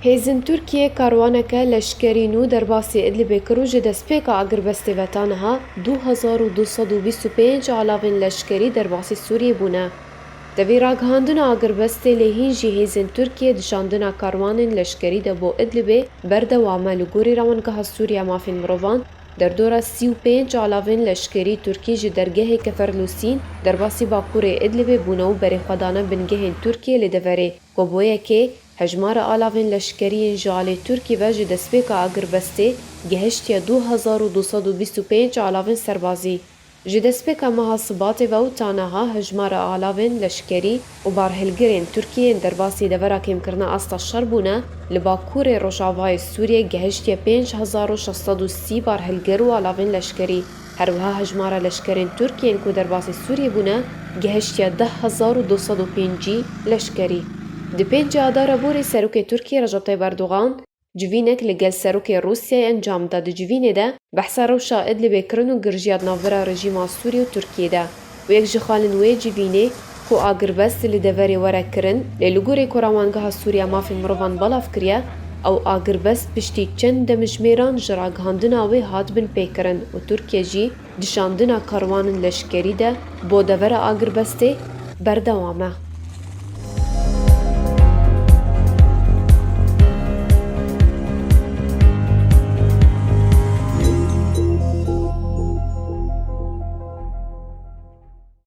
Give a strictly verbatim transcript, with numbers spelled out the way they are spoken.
Hêzên Tirkiyê karwaneke leşkerî nû derbasî Idlibê kir û ji destpêka agirbestê ve ta niha du hezar û du sed û bîst û pênc alavên leşkerî derbasî Sûriyê bûne. Tevî ragihandina agirbestê lê hîn jî hêzên Tirkiyê di şandina karwanên leşkerî de bo Idlibê berdewam e. Li gorî Rawangeha Sûriya Mafên Mirovan, derdora sî û pênc alavên leşkerî Tirkî ji dergehê Keferlûsîn derbasî bakurê Idlibê bûne û berê xwe dane bingehên Tirkiyê li deverê, ku bo yekê hejmara alavên leşkerî yên ji alê Tirkî ve ji destpêka agirbestê gehiştiye du hezar û du sed û bîst û pênc alavên serbazî. Ji destpêka meha Sibatê ve û ta niha hejmara alavên leşkerî û barhilgirên Tirkiyê yên derbasî devera kêmkirina asta şer bûne li bakurê rojavayê Sûriyê gehiştiye pênc hezar û şeş sed û sî barhilgir û alavên leşkerî. Her wiha hejmara leşkerên Tirkiyê yên ku derbasî Sûriyê bûne gehiştiye deh hezar û du sed û pêncî leşkerî. Di pêncê Adara borê Serokê Tirkiyê Recep Tayyip Erdogan civînek li gel Serokê Rûsyayê encam da. Di civînê de behsa rewşa Idlibê kirin û girjiya di navbera rejîma Sûrî û Tirkiyê de û yek ji xalên wê civînê ku agirbest li deverê were kirin, lê li gorî ku Rawangeha Sûriya Mafên Mirovan belav kiriye, ew agirbest piştî çend demjimêran ji ragihandina wê hat binpêkirin û Tirkiye jî di şandina karwanên leşkerî de bo devera agirbestê berdewam e.